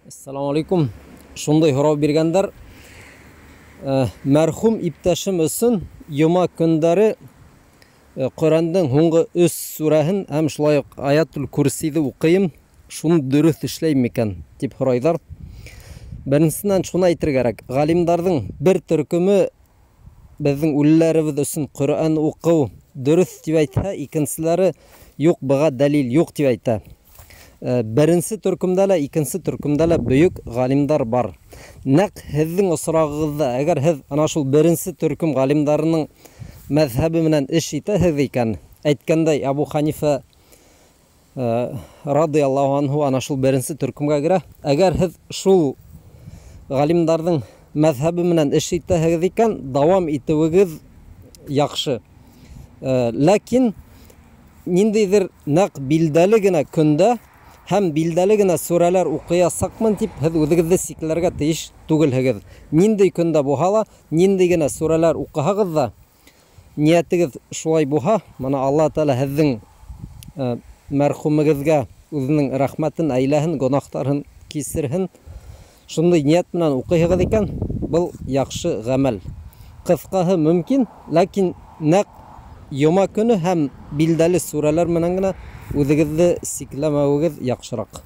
Ассаламу алейкум. Шундай һорау биргәндәр. Мәрхүм иптәшем өсөн йома көндәре Ҡөрьәндең һуңғы өс сүрәһен һәм шулай уҡ Аятул Курсиҙы уҡыйым. Шуны дөрөҫ эшләйем микән тип һорайҙар. Беренсенән, шуны әйтергә кәрәк. Ғалимдарҙың бер төркөмө беҙҙең үлеләребеҙ өсөн Ҡөрьән уҡыу дөрөҫ тип әйтһә, икенселәре юҡ, быға дәлил юҡ тип әйтә. Беренсе төркөмдә лә, икенсе төркөмдә лә бөйөк ғалимдар бар. Нәҡ һеҙҙең осрағығыҙҙа, әгәр һеҙ ана шул беренсе төркөм ғалимдарының мәҙһәбе менән эш итәһегеҙ икән, әйткәндәй, Абу Ханифа радиаллаһу анһу ана шул беренсе төркөмгә керә. Әгәр һеҙ шул ғалимдарҙың мәҙһәбе менән эш итәһегеҙ икән, дауам итеүегеҙ яҡшы. Ләкин ниндәйҙер нәҡ билдәле генә көндә һәм билдәле генә сүрәләр уҡыясаҡмын тип һеҙ үҙегеҙҙе сикләргә тейеш түгелһегеҙ. Ниндәй көндә булһа ла, ниндәй генә сүрәләр уҡыһағыҙ ҙа, ниәтегеҙ шулай булһа, мына Алла Тәғәлә һеҙҙең мәрхүмегеҙгә үҙенең рәхмәтен әйләһен, гонаһтарын кисерһен. Шундай ниәт менән уҡыйһығыҙ икән, был яҡшы ғәмәл. Ҡыҫҡаһы мөмкин, ләкин нәҡ йома көнө һәм билдәле сүрәләр менән генә үҙегеҙҙе сикләмәүегеҙ яҡшыраҡ.